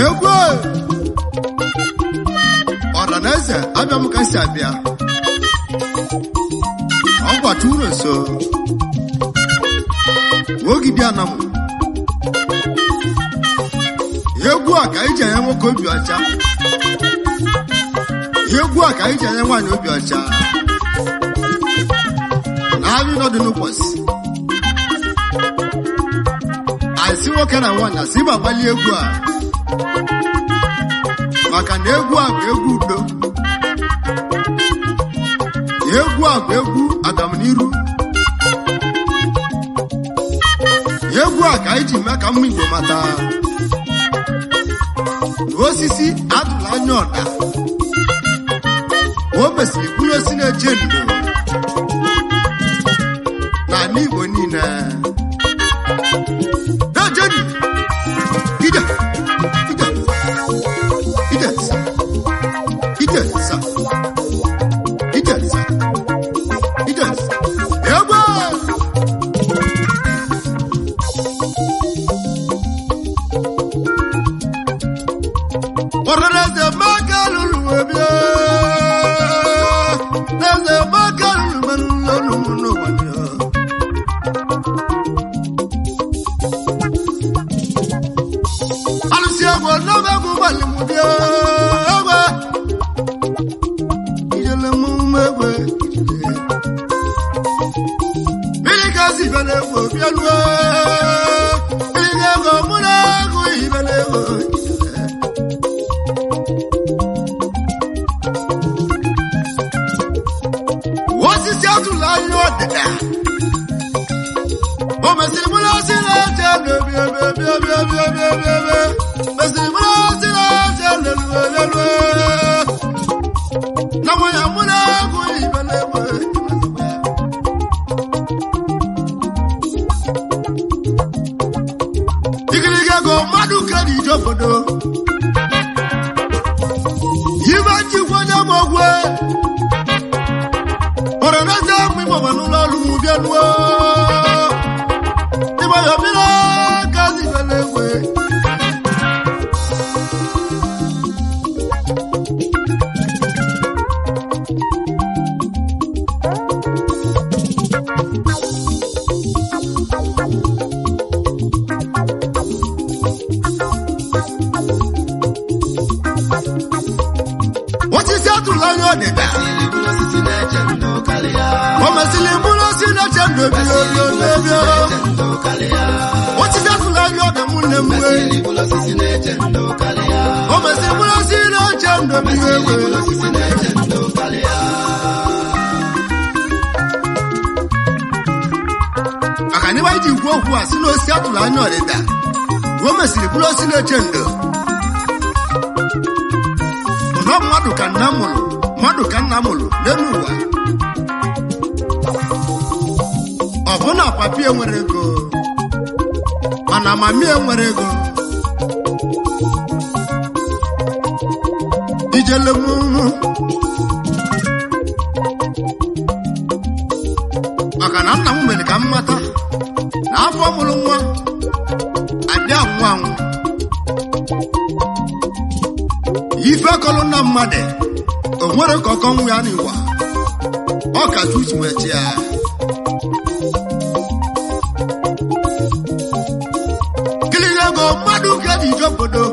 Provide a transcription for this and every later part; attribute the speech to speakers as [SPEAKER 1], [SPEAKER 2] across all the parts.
[SPEAKER 1] Egwu ọra na eze abịa m ka si abịa ọ gwata uru nso ogidi anamụ. Egwu a ka anyị ji enye nwoke obi ọcha, egwu a ka anyị ji enye nwaanyị obi ọcha na abịa nọdụ n'ụbọchị asị nwoke na nwaanyị asị ma gbalie egwu a, maka na egwu a bụ egwu udo, egwu a bụ egwu agamniru, egwu a ka anyị ji mee ka mma Igbo mata na osisi adụla anya ọda o mesịrị bụrụ osi na-eche ndo n'ala Igbo niile. Na-ejeni ide ide ide sa ide sa ide sa ide sa egbe. Ọ̀rẹ́dẹ̀ maka lulu ebie, eze maka lulu melu lulu n'ụwa. Alụsị egwu ọnọmegwu gbalị mụ bịa egwe, ijele mụ egwe ijele. Mmiri gazi bịa n'egwu bịa lụọ, mmiri ga-ego mụ na-egwu ibe n'egwu ijele. Osisi atụla anya ọdịda o mesịrị mụrụ osi na-eche n'obi obi obi obi obi obi obi obi mesịrị mụrụ osi na-eche lelu lelu na nwunye mụrụ egwu ibe na-egwu. Igirigi ego mmadụ kere ije obodo ibe njikwa onye ma ogwe ọ̀rẹ́dẹ́sẹ̀ mímọ̀ wà lọ́lọ́ lùmù bí ẹnu ọ́. Ìbọn yọ̀ mí lọ kásì fẹ́lẹ́ wẹ̀. Wọ́n ti ṣètò lọ́yọ̀ ọ̀dẹ̀dà.
[SPEAKER 2] Osisi na-eche ndụ karịa.
[SPEAKER 1] O mesịrị mkpụrụ osisi na-eche ndụ ebi obi obi obi.
[SPEAKER 2] Ndụ karịa.
[SPEAKER 1] Osisi atụla anya ọbịa mụ nne m wee.
[SPEAKER 2] Osisi na-eche ndụ karịa.
[SPEAKER 1] O mesịrị mkpụrụ osisi na-eche ndụ ebi obi.
[SPEAKER 2] Osisi na-eche ndụ karịa.
[SPEAKER 1] Maka na ịwa iji gwu okwu a sị na osisi atụla anya ọdịda. O mesịrị mkpụrụ osisi na-eche ndụ. Nọ mmadụ ka nna mụrụ, mmadụ ka nna mụrụ n'elu ụwa. Ọ bụ na papi enwere ego, mana mami enwere ego. Ijele mụmụ maka na nna m mere ka m mata na afọ mụrụ nwa adị anwụ anwụ. Ife kọlụ nna mmadụ o nwere ka ọkọ nwụ ya n'ụwa ọ ka tutu wee chịa. Kiri ego mmadụ ka eji ije obodo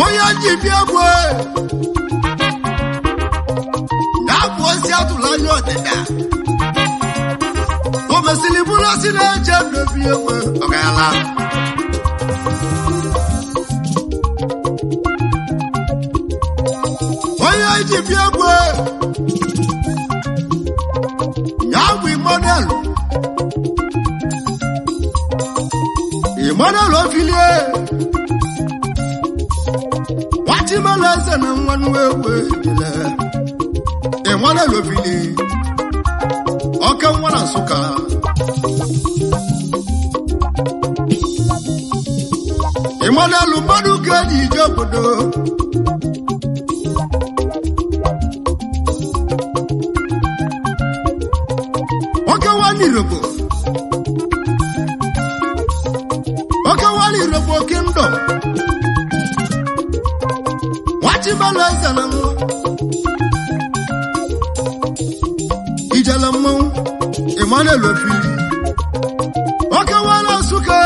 [SPEAKER 1] onye ji bịa egwu na-abụ osi atụrụ anya ọdịda o mesịrị bụrụ osi na-eche mmebi egwu ọgala. Onye ji bịa egwu Emmanuel Ofilie Nwachimelu eze na nwanụ egwu ejele Emmanuel Ofili Ọka nwa na Nsụka Emmanuel mmadụ ka eji ije obodo Oke nwanne Irobo Oke nwanne Irobo Kingdom Nwachibelu eze na nwa Ijele mmanwụ Emmanuel Ofili Oke nwanne Nsụka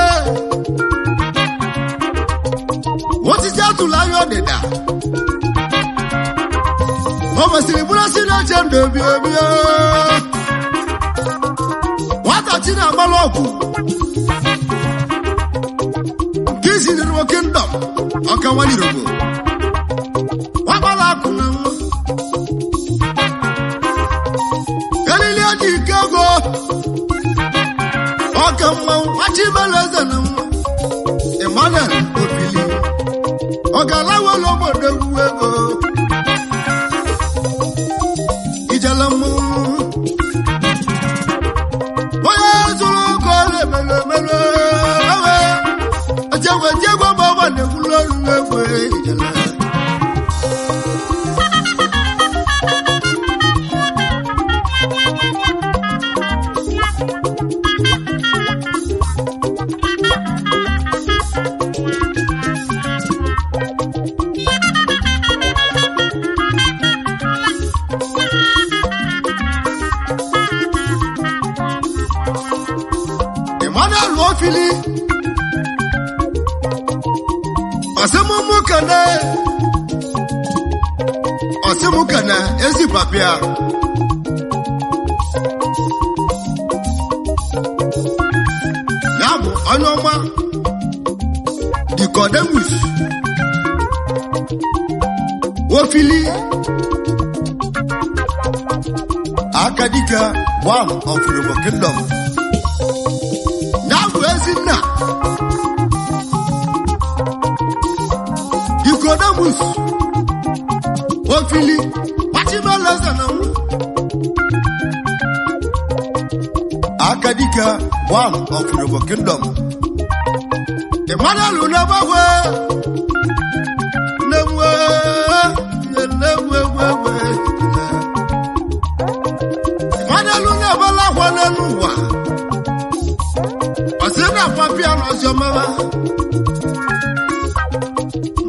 [SPEAKER 1] Osisi atụrụ anya ọdịda O mesịrị bụrụ si na-eche ndụ ebi ebi nwata chi na-agbala ọgwụ nke isi n'iruo kingdom ọka nwanirogbo nwagbala akụ na nwa eriri eji ike ego ọka mmanwụ nwachibelu eze na nwa Emmanuel Ofili ọgalawelu obodo egwu ego ijele mmanwụ onye zụrụ ụka ọrụ emelu emelu ewe echekwa echekwa ma ọgba na-ekwulu ọrụ egwe ijele Emmanuel Ofili ọsịmụmụkene ọsịmụkene ezi papịa ya bụ onye ọma Nicodemus Ofili
[SPEAKER 3] Akadike one of Yoruba Kingdom.
[SPEAKER 1] Ya bụ ezinna Nicodemus Ofili Achibeleze na nwa
[SPEAKER 3] Akadike one of Yoruba Kingdom.
[SPEAKER 1] Emmanuel Unabagwe Nemwe Nemwe Emmanuel Unabala kwana n'ụwa ọsị na papịa n'ọzọ mama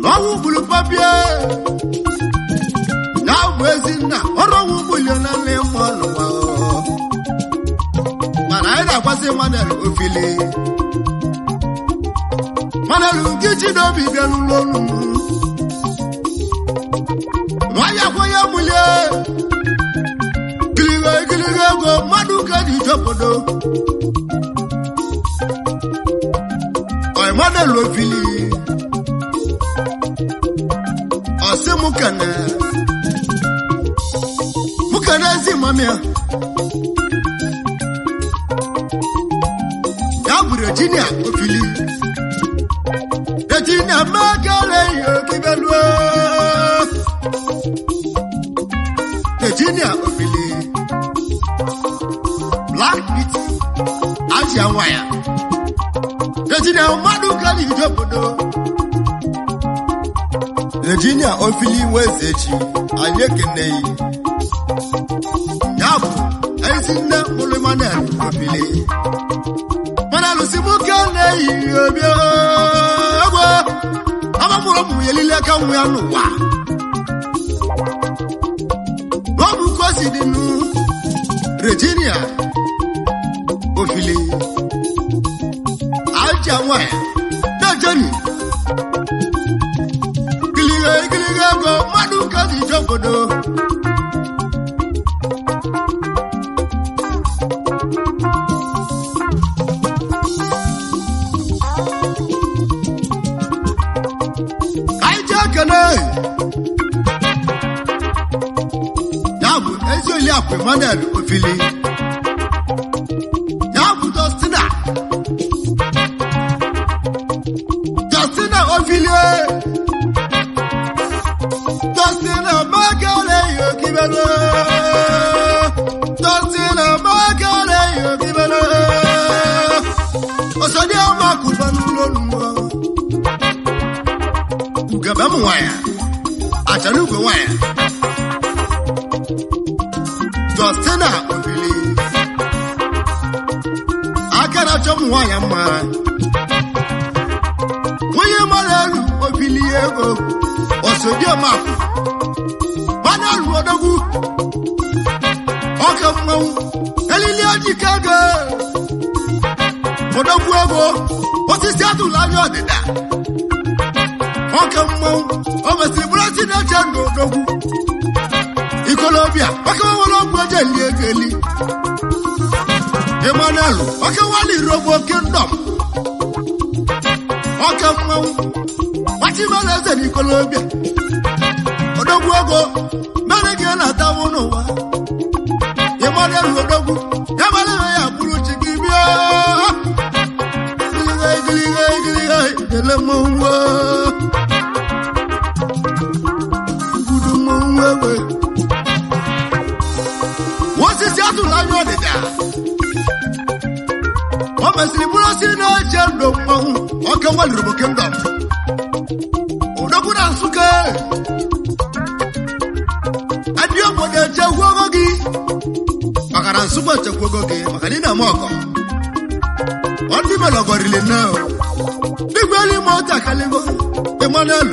[SPEAKER 1] n'ọnwụ gburu papịa ya bụ ezinna ọrụ ọnwụ gbulie na nne mmụọ n'ụwa mana anyị na-akwasị Emmanuel Ofili Emmanuel nke Chidobi bịa n'ụlọ ọrụ m nwanyị akwa ya mulie gịlịghe gịlịghe ego mmadụ ka ji jobodo Emmanuel Ofili ọsị mụ kene mụ kene ezi mamịa ya bụ Regina Ofili Regina mekele ihe kibeluo Regina Ofili Black Beauty Asia nwaya Regina mmadụ ka ji obodo
[SPEAKER 3] Regina Ofili Nwezechi anyị ekeneghị.
[SPEAKER 1] Ya bụ ezinne mụrụ Emmanuel Ofili mana alụsị nwoke na-eyi obi egwe agbamụrụ ụmụ ya elile aka nwa ya n'ụwa n'ọbụ ka o si dị nụ Regina Ofili aja nwanyị na-ejeni gịlịghe gịlịghe ego mmadụ ka ji je obodo anyị jee kene ya bụ ezi oliakụ Emmanuel Ofili ya bụ Justina Ọsọdị ọma kụba n'ụlọ olu ugebe m nwanyị achara ugwe nwanyị Justina Obili aka na-achọ m nwaanyị mma onye mara elu Obili ego Ọsọdịọmakụ mana elu odogwu ọka mmanwụ elili ojike ego odogwu ego osisi atụrụ anya ọdịda ọka mmanwụ o mesịrị bụrụ si na-eche ndụ odogwu ikolobịa ọka nwere ọgwụ eji eli ego eli Emmanuel ọka nwale irogbo kingdom ọka mmanwụ nwachimela eze na ikolobịa odogwu ego mere gị na-atanwụ n'ụwa Emmanuel odogwu ya mere ya bụrụ chi gị bịa gịlịghe gịlịghe gịlịghe mmanwụ gudu mmanwụ egbe osisi atụrụ anya ọdịda o mesịrị bụrụ osisi na-eche ndụ mmanwụ ọka nwaliri kingdom odogwu na Nsụka ndị obodo echekwa ogo gị maka na Nsụka echekwa ogo gị maka na ị na-eme ọgọ ọ ndị melọgọrili nne dịgwa elu ime otu akaligo Emmanuel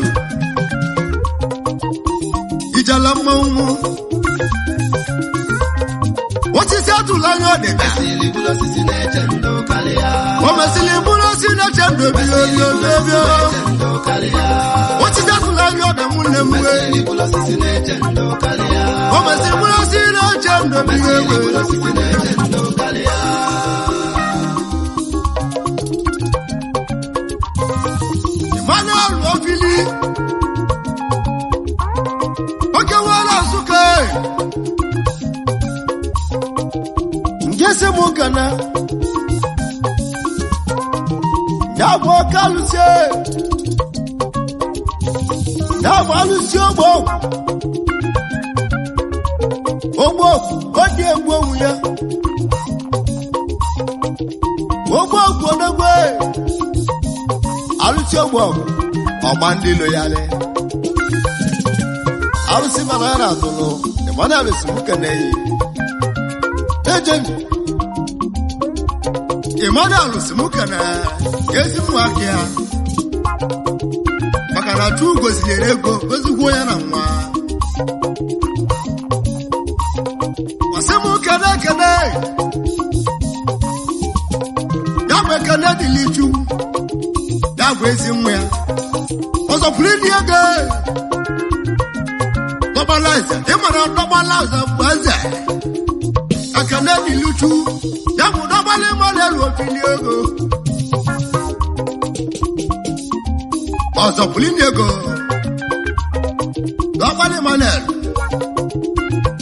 [SPEAKER 1] ijala mmanwụ osisi atụrụ anya ọdịda
[SPEAKER 2] Mesịrị bụrụ osisi na-eche ndụ karịa.
[SPEAKER 1] o mesịrị bụrụ osisi na-eche ndụ ebio ebio ebio
[SPEAKER 2] Na-eche ndụ karịa.
[SPEAKER 1] osisi atụrụ anya ọdịda nwunne m wee
[SPEAKER 2] Mesịrị bụrụ osisi na-eche ndụ karịa.
[SPEAKER 1] o mesịrị bụrụ osisi na-eche ndụ ebio
[SPEAKER 2] Mesịrị
[SPEAKER 1] ebio
[SPEAKER 2] bụrụ osisi na-eche ndụ karịa.
[SPEAKER 1] Emmanuel Ofili oke nwere Nsụka
[SPEAKER 3] nke si mụ kana ya bụ oke alụsị ya bụ alụsị ogbo ogbo ọ dị egwu onwe ya ogbo ogwu odogwe alụsị ogbo ọgba ndị ilo ya le alụsị mana ya na-atụlụ Emmanuel si mụ kene yi ejeni
[SPEAKER 1] Emmanuel Simukana ezi nwa aka ya maka na Chukwu gozinyere ego gozikwuo ya na nwa ọsị m kene ekene ya bụ ekene dịlị Chukwu ya bụ ezi nwa ya ọzọpụrụ ịdị ego dọgbala eze ịmara dọgbala eze bụ eze ekene dịlị Chukwu ya bụ dọgbala Emmanuel Ofili ego ọzọpụrụ ịdị ego dọgbala Emmanuel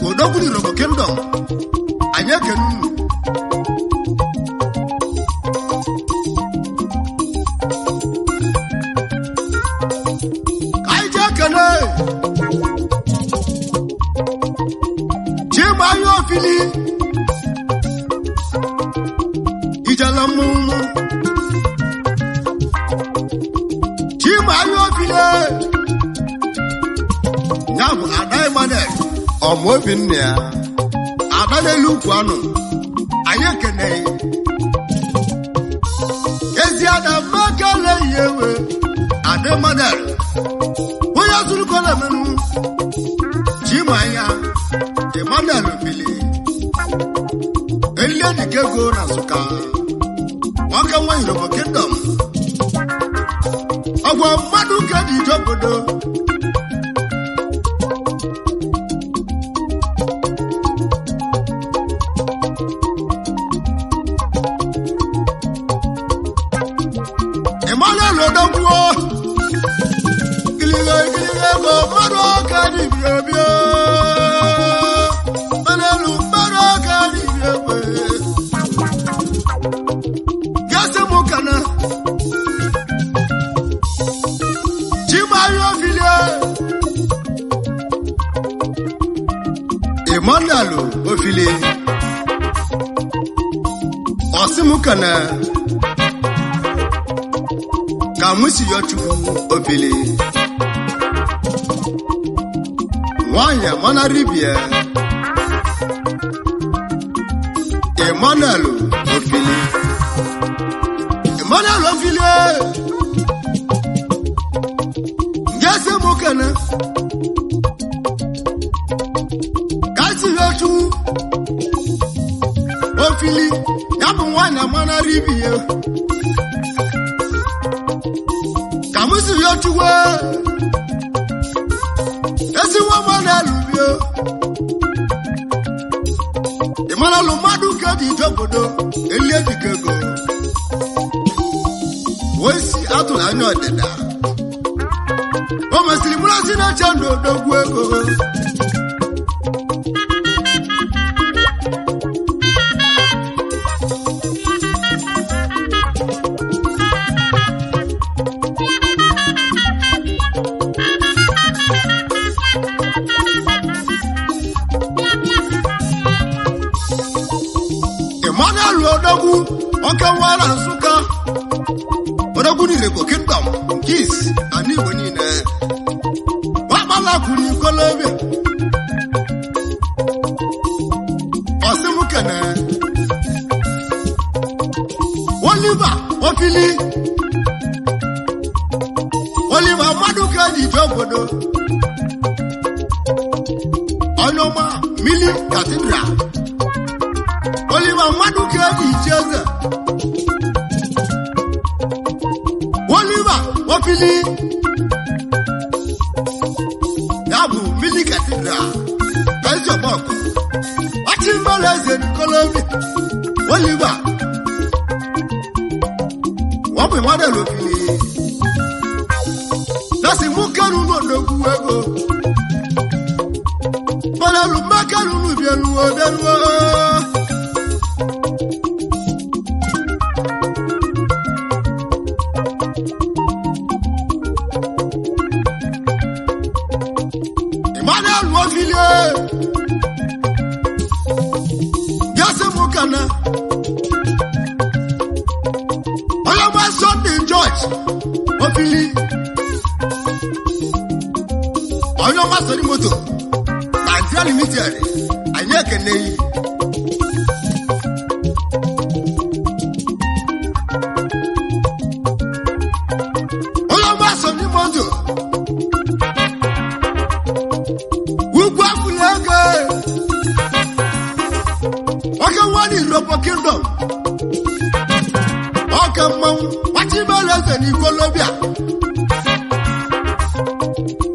[SPEAKER 1] odogwu Robo Kingdom anyị ekene unu ka anyị jee kene Chima ahịa Ofili ijela mmụmụ Chima ahịa Ofili ya bụ Ada Emmanuel
[SPEAKER 3] ọmụ obi nna ya
[SPEAKER 1] ada n'elu ukwu anụ anyị ekeneghị ezi ada mekele ya ewe Ada Emmanuel onye zuru kolemenu Chima ya Emmanuel Ofili elie dike ego na Nsụka nwoke nwa Yoruba Kingdom ọgwọ mmadụ ka dị ije obodo Emmanuel Odogwu gịlịghe gịlịghe ego mmadụ ọka dibịa bịa mmanụ mmadụ ọka dibịa egbe gasị mụ kana Chimayo Ofilie Emmanuel Ofili ọsị mụ kana Ka mụ si yọ Chukwu obili. Nwanyị mana ribie. Emmanuel Ofili. Emmanuel Ofili. Ngese mụ kene. Ka si yọ Chukwu Ofili. Ya bụ nwanyị mana ribie. Ka mụ si yọ Chukwu. Ezi nwa mma na-alụbio. Ị mara lụ mmadụ ka dị ije obodo elie dịka ego. Wee si atụrụ anya ọdịda. O mesịrị bụrụ si na-eche ndụ odogwu ego. Emmanuel Odogwu oke nwara Nsụka. Odogwu niile bụ kingdom nke isi ana Igbo niile. Nwakpala kwuru ikolobịa. Ọsị m kene. Oliver Ofili. Oliver mmadụ ka eji je obodo. Onye ọma Mili Cathedral. Oliver mmadụ ka eji iche eze. Oliver Ofili. Ya bụ Mili Cathedral. Eze Ọgbọgọ. Ọchịmbala eze Nkolobi. Oliver. Wọ́n bụ Emmanuel Ofili. Lọ́sìn mú kẹ́rù n'odogwu ego. Mọlẹ́lù mẹ́kẹ́rù n'ubielu obielu. Emmanuel Ofili. Gẹ́sì mú kẹ́nà. Ọlọ́mọ Sunday George Ofili. Ọlọ́mọ Sọ́ni Moto Nigeria Limited anyị ekene yi. Ọlọ́mọ Sọ́ni Moto Ugwu akwụla ego. Oke nwa Irobo Kingdom. Ọka mmanwụ Nwachibelu eze n'ikolobịa.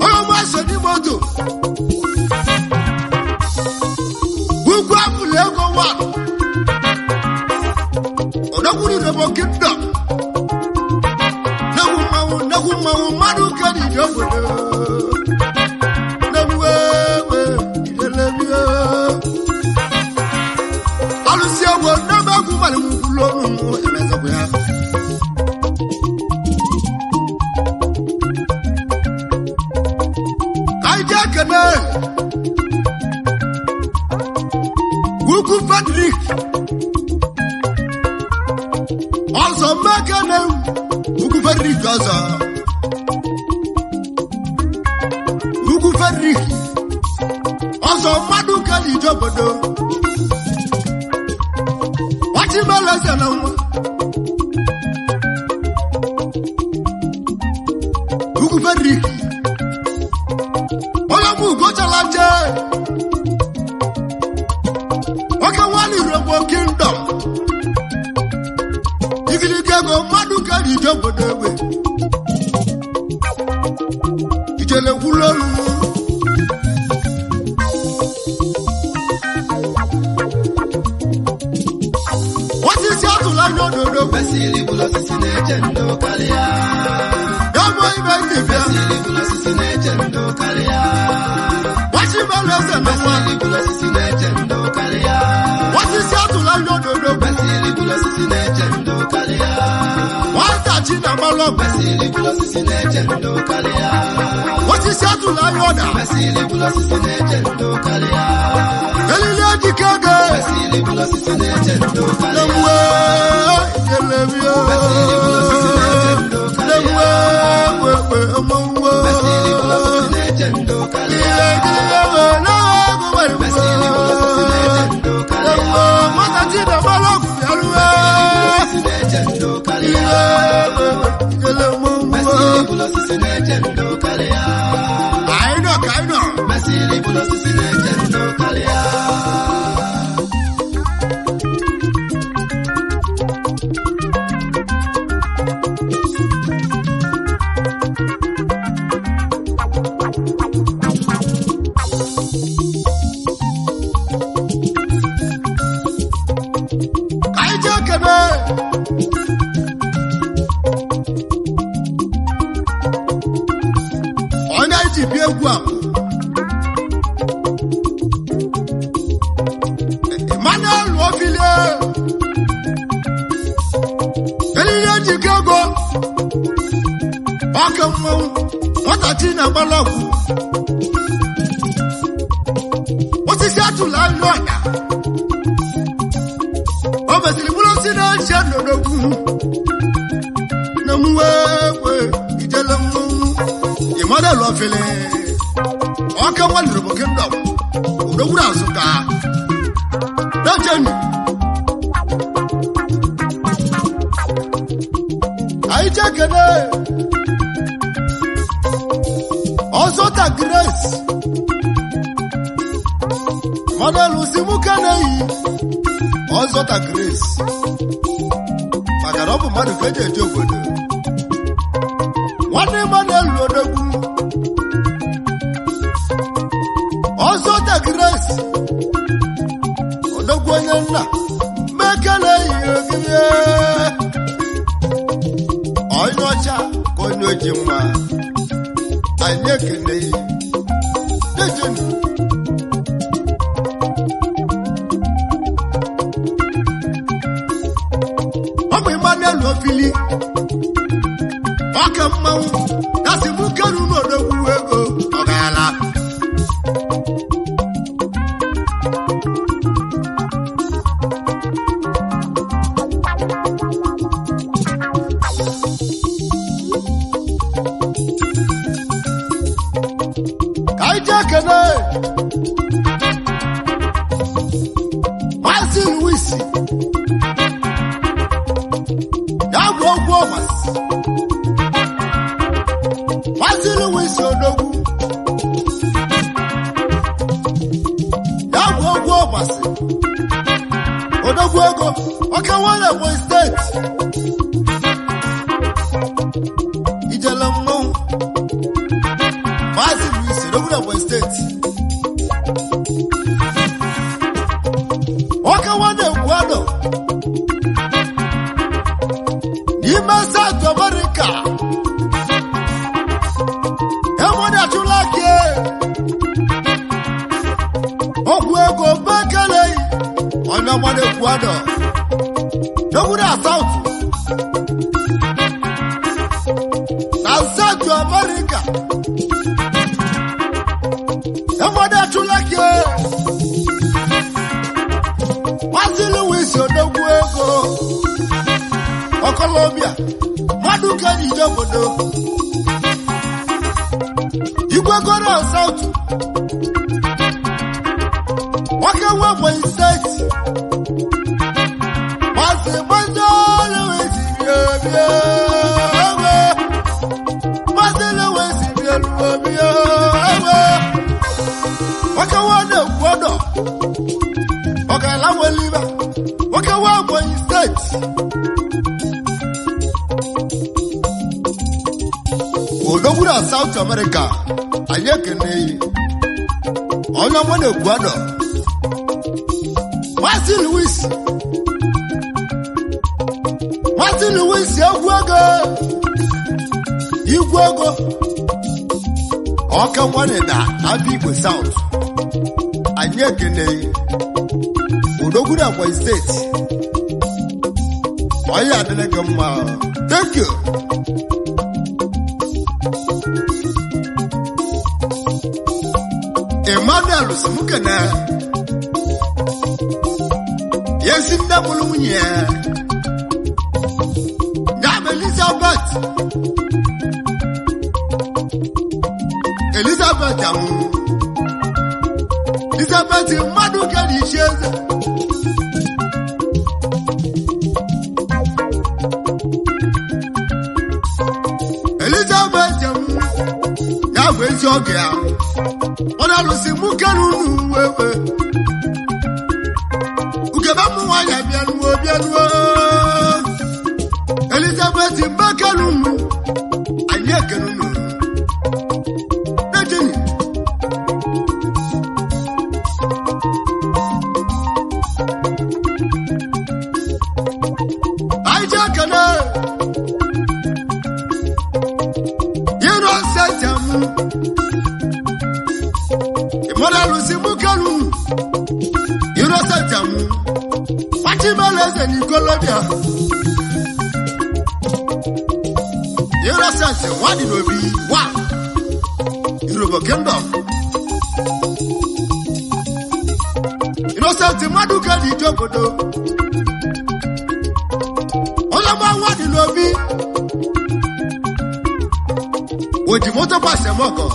[SPEAKER 1] Ọlọ́mọ Sọ́ni Moto Ugwu akwụla ego wa. Ọdọkwuru Irobo Kingdom. Nnekwu mmanwụ nnekwu mmanwụ mmadụ ka dị obodo. Nnekwu ewe idelebie. Alụsị egwu nnebe egwu mmadụ kwulu ọnụ emezọkwa ya. Ka anyị jee kene. Ugwu Frederick. Ọzọ mmekene Ugwu Frederick ọzọ. Ugwu Frederick. Ọzọ mmadụ ka n'ije obodo. Nwachibelu eze na nwa. Ugwu Frederick. Onye mụ ugochara jee. Oke nwanne Irobo Kingdom. Igirigi ego mmadụ ka n'ije obodo egbe. Ijele kwulu olu. Osisi atụla anya ododo.
[SPEAKER 2] Mesili bụlụ osisi na-eche ndụ karịa.
[SPEAKER 1] Ya bụ ibe ndị bịa.
[SPEAKER 2] Mesili bụlụ osisi na-eche ndụ karịa.
[SPEAKER 1] Nwachibelu eze na nwa.
[SPEAKER 2] Mesili bụlụ osisi na-eche ndụ karịa.
[SPEAKER 1] Osisi atụla anya ododo.
[SPEAKER 2] Mesili bụlụ osisi na-eche ndụ karịa.
[SPEAKER 1] Nwata chi na mmalụ ọgwụ.
[SPEAKER 2] Mesili bụlụ osisi na-eche ndụ karịa.
[SPEAKER 1] Osisi atụla anya ọda.
[SPEAKER 2] Mesili bụlụ osisi na-eche ndụ karịa.
[SPEAKER 1] Elili ejike ego.
[SPEAKER 2] Mesili bụlụ osisi na-eche ndụ karịa.
[SPEAKER 1] Lemwe, elemio.
[SPEAKER 2] Mesili bụlụ osisi na-eche ndụ karịa.
[SPEAKER 1] Lemwe, Emmanuel Ofilie elile ejike ego ọka mmanwụ nwatachi na-agbala ọgwụ osisi atụla alụ ọnya o mesịrị bụrụ osisi na-eche n'odogwu na mwewe ijele mmanwụ Emmanuel Ofili ọka nwa Yoruba Kingdom odogwu na Nsụka dajenu anyị jekene ọzọta Grace Emmanuel Simukeneyi ọzọta Grace maka na ọ bụ mmadụ ka eji eje obodo nwanne Emmanuel odogwu ọzọta Grace odogwu onye nna mekele yi ogige onye ọcha ka onye oji mma anyị ekele yi dejenu ọ bụ Emmanuel Ofili ọka mmanwụ gasị mụ keru n'odogwu ego ọgala ka anyị jee kene Maazị Louis ya bụ okwu ọmasị Maazị Louis Odogwu ya bụ okwu ọmasị Odogwu ego oke nwere Ebonyi steeti ijele mmanwụ Maazị Louis Odogwu na Ebonyi steeti oke nwanne Egwuado n'ime South America enwere achụla gị okwu ego bekele onye ọma na-Egwuado Odogwu na South na South America enwere achụla gị Maazị Louis Odogwu ego ọkọlọbịa mmadụ ka ejije obodo igwe goro South nwoke nwe Ebonyi steeti Maazị Maazị Louis bie bie ewe Maazị Louis bie luo bie ewe nwoke nwe na-ekwu ọdọ ọgala nweliba nwoke nwe Ebonyi steeti Odogwu na South America anyị ekene yi onye ọma na-ekwu adọ Maazị Louis Maazị Louis egwu ego igwe ego ọka nwanne na Abia Igbo South anyị ekene yi Odogwu na Ebonyi steeti onye adịrị gị mma thank you. Emmanuel Simukene yesi nne mụrụ nwunye ya ya bụ Elizabeth Elizabeth anwụ Elizabeth mmadụ kere ichi eze Elizabeth anwụ ya bụ ezi oge ya ọ na-alụsị mụ kere unu wewe ugebe mụ nwaanyị abịaluo bịaluo Elizabeth mbekere unu anyị ekere unu ejeni anyị ji ekene Innocent amụ Emmanuel Simukelu Innocent amụ eze n'ikolobịa Innocent nwadị n'obi wa Yoruba Kingdom Innocent mmadụ ka dị ije obodo onye gba nwadị n'obi oji moto pasị eme ọgọ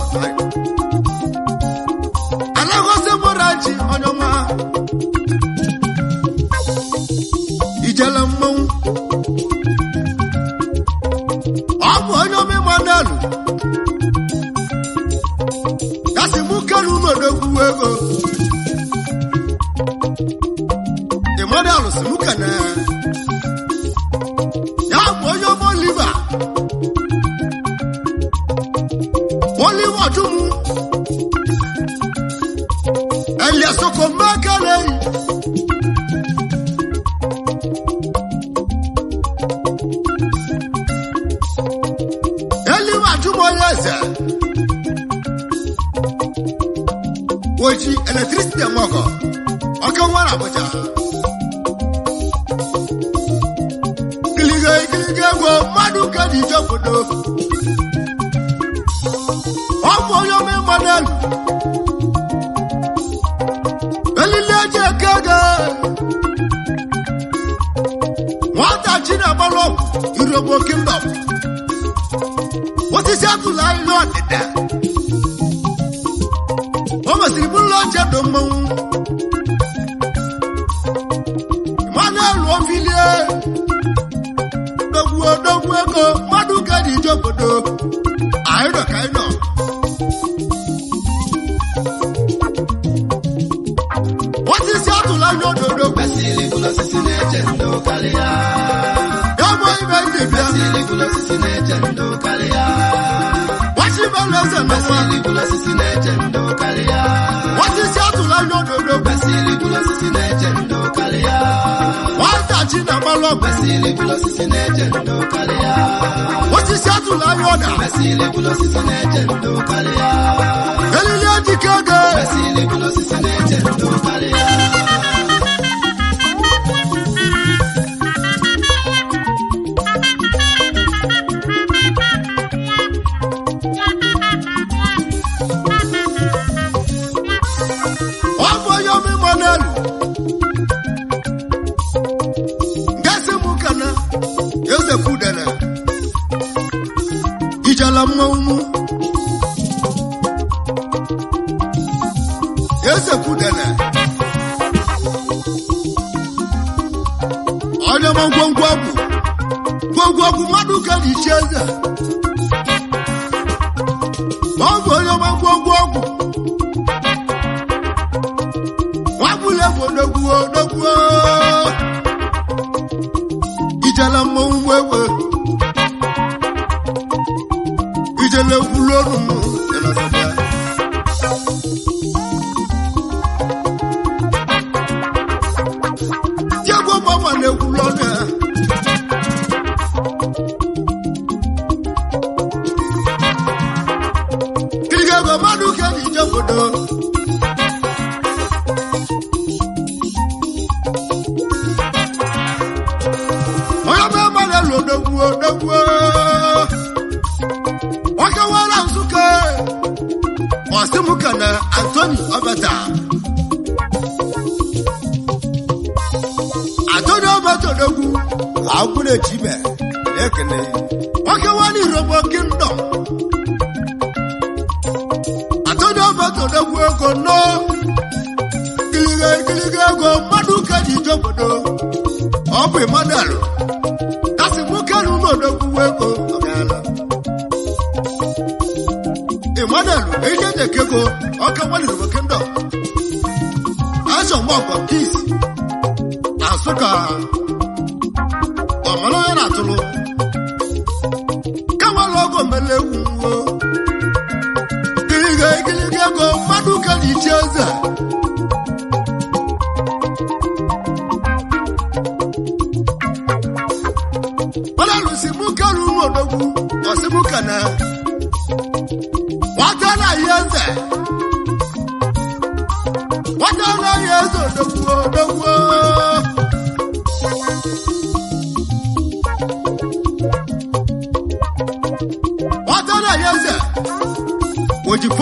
[SPEAKER 1] anaghọzi mụrachi onye ọma ijele mmanwụ ọ bụ onye ọma Emmanuel gasị mụ kelu n'odogwu ego Emmanuel si mụ kene ya bụ onye ọma Oliver Oliver Ọchụmụ Eliasoko mekele Eliwa Achụmụ onye eze oji eletricity eme ọgọ ọkụ nwere Abuja gilige gilige egwu mmadụ ka dị ije obodo ọ bụ onye ọma Emmanuel elile eji eke ego nwata chi na-agbalụ ọgwụ Yoruba Kingdom osisi atụla ahịhịa ọdịda o mesịrị bụrụ oche dụ mmanwụ Emmanuel ofilie dogbuo dogbuo ego mmadụ ka dị ije obodo anyị nọ ka anyị nọ osisi atụla anya ododo
[SPEAKER 2] Mesili bụlụ osisi na-eche ndụ karịa.
[SPEAKER 1] ya bụ ibe ndị bịa
[SPEAKER 2] Mesili bụlụ osisi na-eche ndụ karịa.
[SPEAKER 1] wachibelu eze na nwa
[SPEAKER 2] Mesili bụlụ osisi na-eche ndụ karịa.
[SPEAKER 1] osisi atụla anya ododo
[SPEAKER 2] Mesili bụlụ osisi na-eche ndụ karịa.
[SPEAKER 1] nwata chi na agbalụ ọgwụ
[SPEAKER 2] Mesili bụlụ osisi na-eche ndụ karịa.
[SPEAKER 1] osisi atụla anya ọda
[SPEAKER 2] Mesili bụlụ osisi na-eche ndụ karịa.
[SPEAKER 1] elili ejike ego
[SPEAKER 2] Mesili bụlụ osisi na-eche ndụ karịa.
[SPEAKER 1] ọ bụ onye ọma Emmanuel ngasị m kana eze kwudere ijela mmanwụ mụ eze kwudere onye ọma ngwongwo ọgwụ ngwongwo ọgwụ mmadụ ka dị iche eze ma ọ bụ onye ọma ngwongwo ọgwụ nwabule bụ odogwu odogwu ijele mmọnwụ egbe ijele gwulu ọnụ m ịnọzọbịa. Tiegwu mama na-ekwulu ọnụ ya kiriga ego mmadụ ka eji ije obodo onye ọma Emmanuel odogwu odogwu nwoke nwere Nsụka ọsịmụka na Anthony Obata Anthony Obata odogwu
[SPEAKER 3] Agwụ na-eche ibe na-ekene
[SPEAKER 1] nwoke nwere Yoruba Kingdom Anthony Obata odogwu ego nọ gịlịga gịlịga ego mmadụ ka ji ije obodo ọ bụ Emmanuel kasị nwoke na ụlọ odogwu ego ọgaala Emmanuel ihe na-ekego ọka nwere Yoruba Kingdom azọ mọgọ peace na Nsụka ọmara onye na-atụrụ ka nwere ọgọ mele egwu nwo gịlịga gịlịga ego mmadụ ka ji chi eze ọlọ́run sì mú kẹ́rù mú òdògbu ọ̀sìn mú kẹ̀nẹ́. Wọ́n tẹ́ náà yẹ ẹsẹ̀. Wọ́n tẹ́ náà yẹ ẹsẹ̀ òdògbu òdògbu.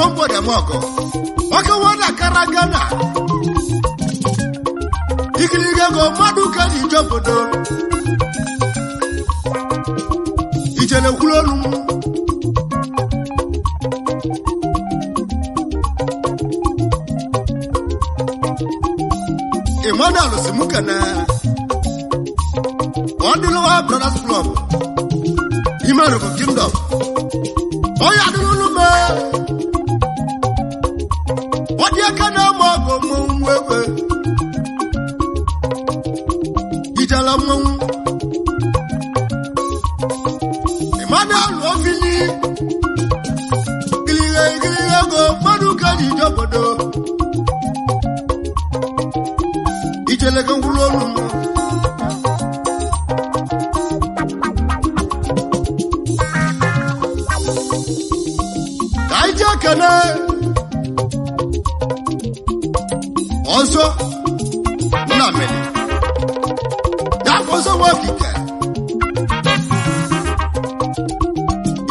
[SPEAKER 1] fombo dem ọgọ nwoke nwa kara Ghana ikiliga ego mmadụ ka ji ije obodo ijele kwuru olu m Emmanuel Simukene Ọdịlụwa Brothers Club Imerugu Kingdom onye adịlụlụ me ọdị aka na-ama ọgụ mmanwụ egbe ijele mmanwụ Emmanuel Ofili gilighe gilighe ego mmadụ ka ji ije obodo ijele ka ngwụrụ olu m ka anyị jee kene ọzọ nna mere ya bụ ọzọ nwa okike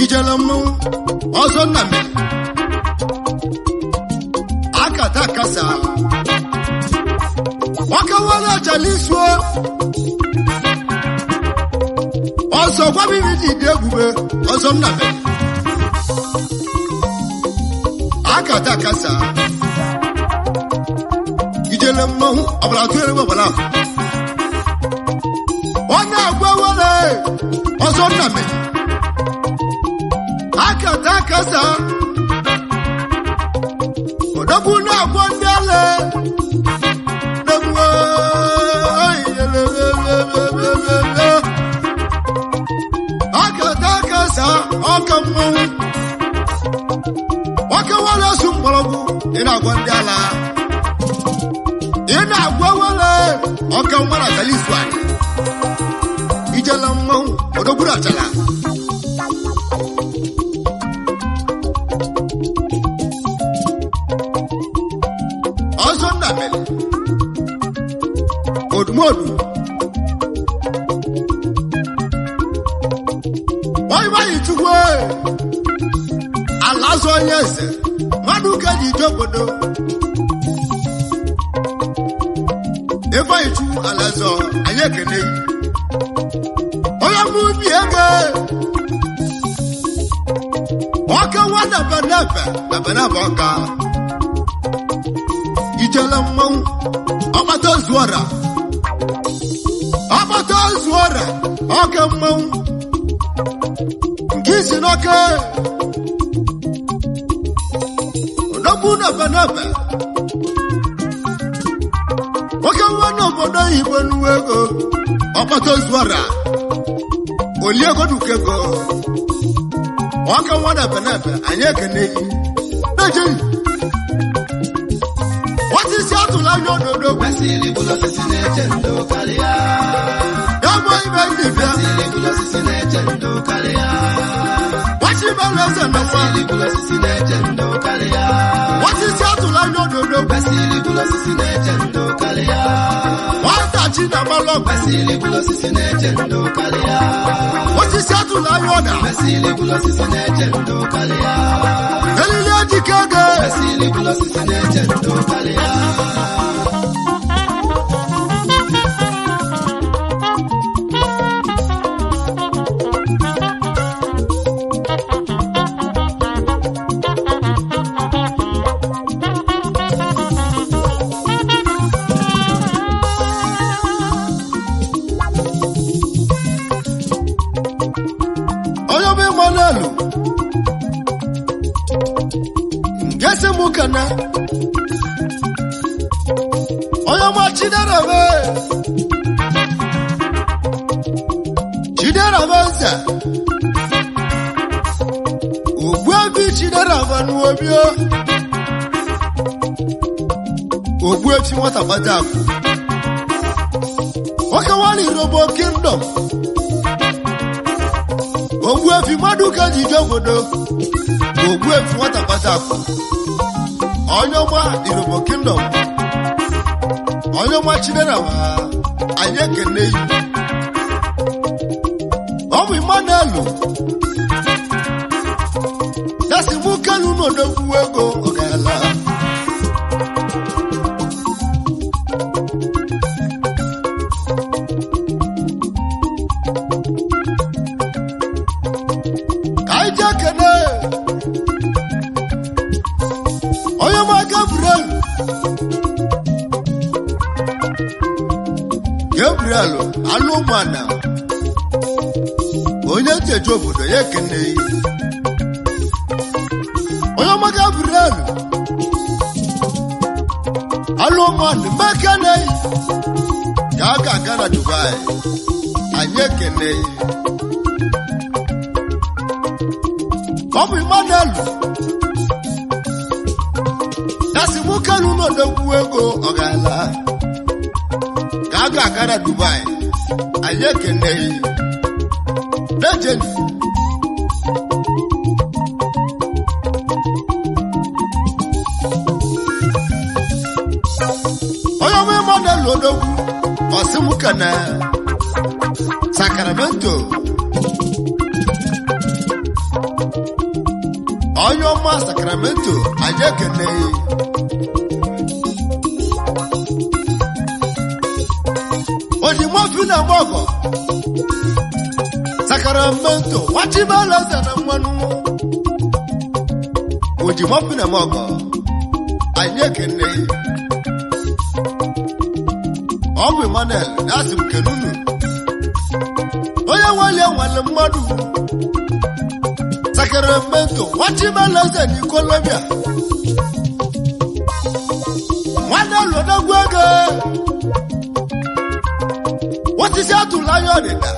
[SPEAKER 1] ijele mmanwụ ọzọ nna mere akata akasa nwoke nwere achala isuo ọzọ gwabiri ji dị ebube ọzọ nna mere akata akasa ijele mmanwụ ọbara tụnyere ọbara onye agwa were ọzọ nna mere akata akasa odogwu na-agwọ ndị ala na-egbu akata akasa ọka mmanwụ nwoke nwere osu mgbọrọgwụ ị na-agwọ ndị ala ị na-agwọ were ọka nwere achala isu anyị ijela mmanwụ odogburu achala ọzọ nna mere odumodu onye chukwu ala azụ onye eze mmadụ ka ji ije obodo ifeanyi chukwu ala azụ anyị ekene yi onye bụ ubi ego ọka nwa nabenabe nabenabe ọka ijele mmanwụ ọkpata ozuọra ọkpata ozuọra ọka mmanwụ nke isi n'ọka odogwu nabenabe nwoke nwa n'obodo oyibo nuwe ego ọkpata ozuọra oliego dukego ọka nwa nabenabe anyị ekene yi na-ejeghị nwata isi atụla anya ododo
[SPEAKER 2] Mesili bụlụ osisi na-eche ndo karịa.
[SPEAKER 1] ya bụ ibe ndị bịa
[SPEAKER 2] Mesili bụlụ osisi na-eche ndo karịa.
[SPEAKER 1] nwata ibe eze na nwa
[SPEAKER 2] Mesili bụlụ osisi na-eche ndo karịa.
[SPEAKER 1] nwata isi atụla anya ododo
[SPEAKER 2] Mesili bụlụ osisi na-eche ndo karịa.
[SPEAKER 1] nwata chi na gbalọgwụ
[SPEAKER 2] Mesili bụlụ osisi na-eche ndo karịa.
[SPEAKER 1] nwata isi atụla anya ọda
[SPEAKER 2] Mesili bụlụ osisi na-eche ndo karịa.
[SPEAKER 1] elili ejike ego
[SPEAKER 2] Mesili bụlụ osisi na-eche ndo karịa.
[SPEAKER 1] onye ọbụ ịma n'elu nke si mụ kana onye ọma chiderebe chiderebe nze ogbuebi chiderebe n'obio ogbuefi nwata gbata akụ nwoke nwere irobo kingdom ogbuefi mmadụ ka ji ije obodo ogbuefi nwata kpata akụ onye ọma irobo kingdom onye ọma chidera wa anyị ekene yi ọ bụ Emmanuel na Yasi mú kánú n'odogwu ego ọgala. Ka anyị jee kene onye ma Gabriel. Gabriel alụmana onye ncheche obodo ya ekene onye ọma Gabriel alụmana mekene ka a ga-aga na Dubai anyị ekene ọ bụ Emmanuel ya si nwoke n'ụlọ ego ọ ga-ala ka a ga-aga na Dubai anyị ekeneghị legend. Onye ọma Emmanuel Odogwu ọsịmụkene Sacramento onye ọma Sacramento anyị ekeneghị ojimofi na mọgọ Sacramento wachibalaeze na mmanụ ojimofi na mọgọ anyị ekeneghị ọ bụ Emmanuel na-asị m kenunu onye nwere nwere mmadụ Sacramento wachibalaeze na Ikolobia nwanne lodogwu ego osisi atụrụ anya ọdịda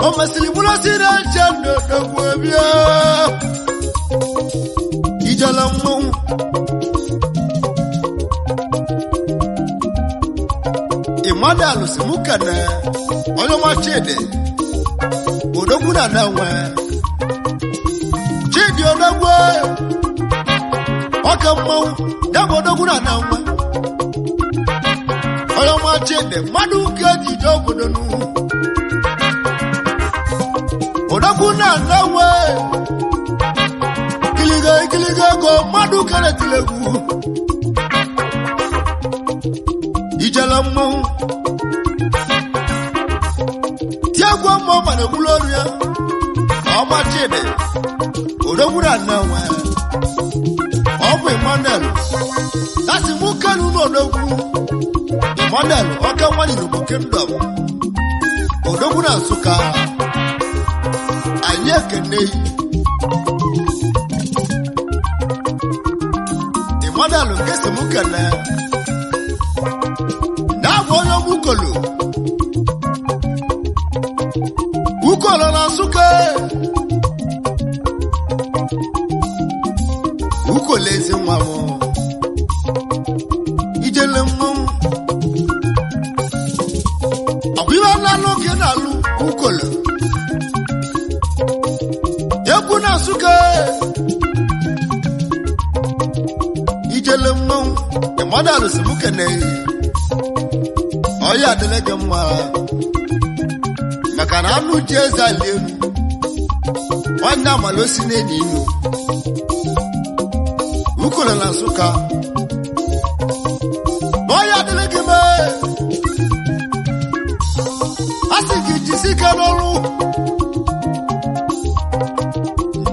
[SPEAKER 1] o mesịrị bụrụ osiri nche ndodogwu ebie ijele mmanwụ Emmanuel si mụ kene onye ọma Chidi odogwu na na-enwe Chidi odogwu ọka mmanwụ ya bụ odogwu na na-enwe onye ọma Chidi mmadụ ka ejije obodo n'ugwu odogwu na na-enwe kiligo ikiligo ego mmadụ keretiri egwu ijele mmanwụ tie egwu mmụọ mana egburu ọrụ ya ọma Chidi odogwu na na-enwe ọ bụ Emmanuel asị mụ kenu n'odogwu Emmanuel ọka nwa Yoruba Kingdom odogwu na Nsụka anyị ekene Emmanuel nke si mụ kene na-abụ onye ọma ukolo ukolo na Nsụka ukolo ezi nwa m ijele mmanwụ ọkwa ibe na-alụ gị na-alụ ukolo egwu na Nsụka ijele mmanwụ Emmanuel si mụ kene ọya adịla gị mma maka na anụ ji eze ali elu nwanne amala osi na-enyi inu ukolo na Nsụka ọya adịla gị mee a sị gị jisi ike n'ọrụ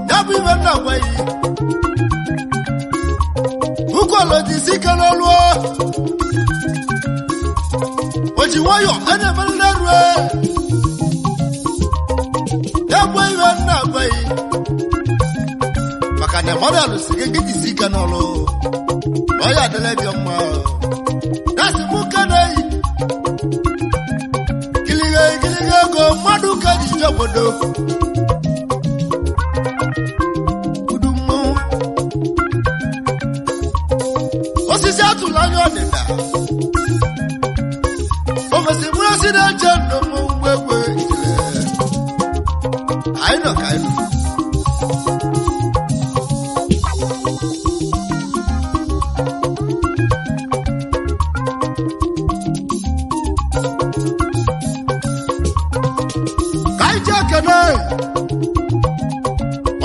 [SPEAKER 1] ya bụ ibe nna gwaghị ukolo jisi ike n'ọrụ o ji nwayọ a na-emerịla rue ya bụ ibe nna gwaghị maka na Emmanuel si gị gị jisi ike n'ọrụ na ọya adịla gị mma ya sị mụ keneyi kiligo kiligo ego mmadụ ka jije obodo udu mmanwụ osisi atụrụ anya ọdịda o mesịrị bụrụ osisi na-eche ndụ mmanwụ egbe ijele anyị nọ ka anyị nọ ka anyị jee kene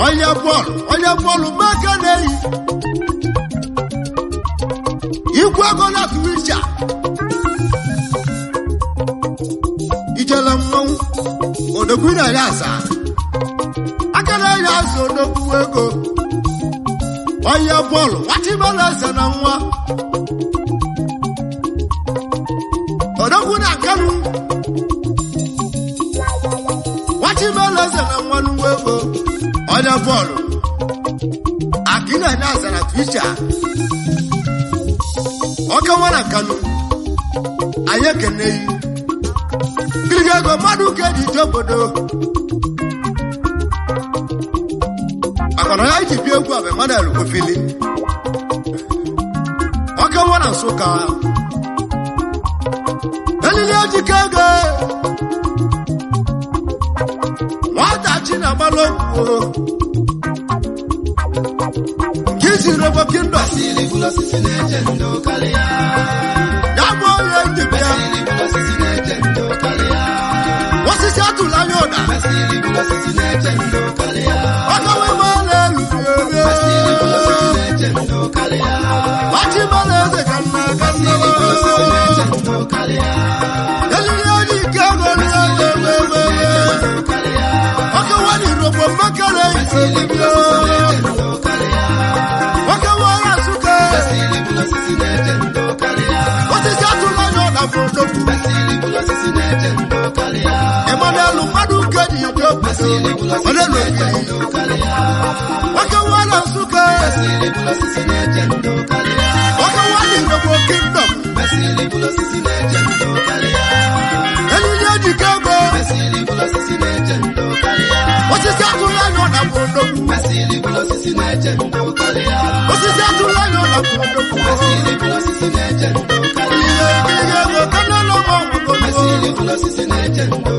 [SPEAKER 1] Onye bọọlụ, onye bọọlụ maka na-eyi. Ikwu ego na Twitter. Ijele mmanwụ, odogwu na-ere asa. Aka na-enye azụ odogwu ego. Onye bọọlụ, nwachibela eze na nwa. Odogwu na Kanu. Nwachibela eze na nwa n'ugbo ego. Onye bọọlụ, akị na-enye aza na Twitter. Ọka nwa na Kanu, anyị ekene yi. Kiriga ego mmadụ ka eji je obodo. Maka na ya iji bie egwu a bụ Emmanuel Ofili. Ọka nwa na Nsụka. Elili ejike ego. Nwata chi na-agbalụ okwu. Nke isi Robo Kingdom.
[SPEAKER 2] Asịrị bụrụ osisi na-eche ndụ karịa.
[SPEAKER 1] Ya bụ onye njibịa.
[SPEAKER 2] Asịrị bụrụ osisi na-eche ndụ karịa.
[SPEAKER 1] Osisi atụla anya ụda.
[SPEAKER 2] Asịrị bụrụ osisi na-eche ndụ karịa.
[SPEAKER 1] Ọka wee gbaa n'elu.
[SPEAKER 2] Asịrị bụrụ osisi na-eche ndụ karịa.
[SPEAKER 1] Machi mara eze ka nna ka nna.
[SPEAKER 2] Asịrị bụrụ osisi na-eche ndụ karịa.
[SPEAKER 1] Elili onye ike ego
[SPEAKER 2] Asịrị bụrụ osisi na-eche ndụ karịa.
[SPEAKER 1] Ọka nwa n'Irogbo mmekere
[SPEAKER 2] Asịrị bụrụ osisi na-eche ndụ karịa.
[SPEAKER 1] Ọka nwa ya Nsụka.
[SPEAKER 2] Asịrị bụrụ osisi na-eche ndụ karịa.
[SPEAKER 1] Osisi atụla anya ụda bụ odogwu.
[SPEAKER 2] Asịrị bụrụ osisi na-eche ndụ karịa.
[SPEAKER 1] Emmanuel mmadụ nke dị ike obodo.
[SPEAKER 2] Asịrị bụrụ osisi
[SPEAKER 1] Onye
[SPEAKER 2] na-eche
[SPEAKER 1] na-ekiri.
[SPEAKER 2] ndụ karịa.
[SPEAKER 1] Ọka nwa na Nsụka.
[SPEAKER 2] Asịrị bụrụ osisi na-eche ndụ karịa.
[SPEAKER 1] Ọka nwa n'Irogbo Kingdom.
[SPEAKER 2] Asịrị bụrụ osisi na-eche ndụ karịa.
[SPEAKER 1] Elili ejike ego.
[SPEAKER 2] Asịrị bụrụ osisi na-eche ndụ karịa.
[SPEAKER 1] Osisi atụla anya ụda bụ odogwu.
[SPEAKER 2] Asịrị bụrụ osisi na-eche ndụ karịa.
[SPEAKER 1] Osisi atụla anya ụda bụ odogwu.
[SPEAKER 2] Asịrị bụrụ osisi na-eche ndụ karịa.
[SPEAKER 1] Ihe ego ka na-alụ ọgụ.
[SPEAKER 2] Asịrị bụrụ osisi na-eche ndụ